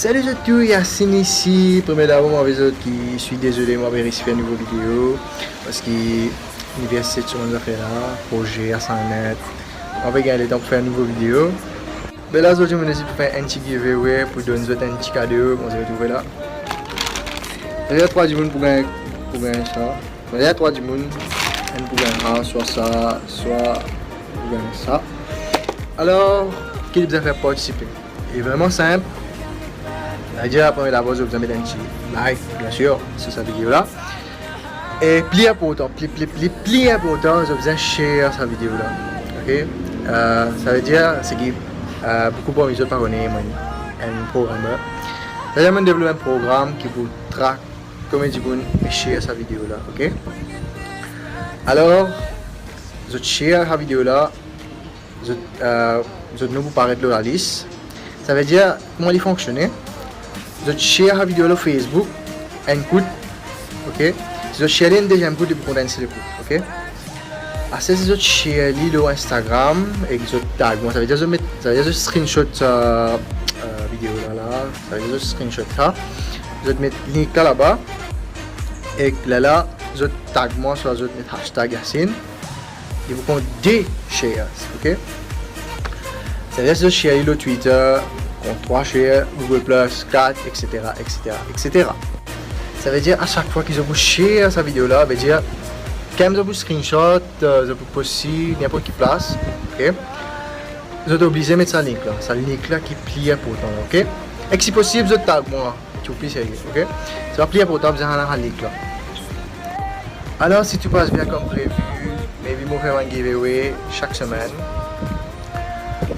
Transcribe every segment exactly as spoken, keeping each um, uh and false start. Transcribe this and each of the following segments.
Salut zot tou, Yacine isi. Premie dabor, mo avek zot ki swi dezole, mo pa pe resi fer nouvo video, parski liniversite, tou bann zafer la, proze, assignment, mo pa pe gagn letan pou fer nouvo video. Be la, zordi mo isi pou fer enn ti giveaway, pou donn zot enn ti kado, kouma zot trouve la. Sa vedir trwa dimoun pou gagn, pou gagn sa. Sa vedir trwa dimoun, enn pou gagn sa, swa sa, swa pou gagn sa. Alor, ki li bizin fer pou partisipe? Li vreman sinp. Sa vedir, premie dabor, zot bizin met enn ti like, bien sir, sou sa video la. E pli inportan, pli, pli, pli, pli inportan, zot bizin share sa video la. Ok? Euh, sa vedir, seki, euh, boukou parmi zot pa kone, mo enn programmer. Sa vedir, mo devlop enn program ki pou track konbien dimoun pe share sa video la, ok? Alor, zot share sa video la, zot, euh, zot nom pou paret lor lalis. Sa vedir, kouma li fonksione, zot share sa video lor Facebook, enn kout, ok? Si zot share li enn deziem kout, li pou kont enn sel kout, ok? Apre, si zot share li lor Instagram ek zot tag mwa, sa vedir zot met, sa vedir zot screenshot sa, euh, video la, la, sa vedir zot screenshot sa, zot met link la laba, ek la, la, zot tag mwa, swa zot met hashtag Yacine, li pou kont de shares, ok? Sa vedir si zot share li lor Twitter, kont trwa share, Google Plus, kat, et cetera, et cetera, et cetera. Sa vedir, a sak fwa ki zot pou share sa video la, vedir, kan zot pou screenshot, euh, zot pou post li ninport ki plas, ok? Zot oblize met sa link la, sa link la ki pli inportan, ok? Ek si posib, zot tag mwa, ki pou pli serye, ok? Sa pli inportan, bizin al link la. Alor, si tou pas bien kom previ, maybe mo fer enn giveaway sak semenn.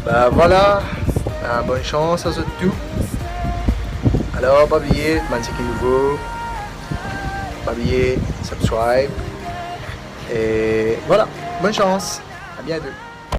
Be vwala, euh, bonn sans a zot tou. Alor, pa bliye, bann seki nouvo, pa bliye subscribe. E vwala, bonn sans, a biento.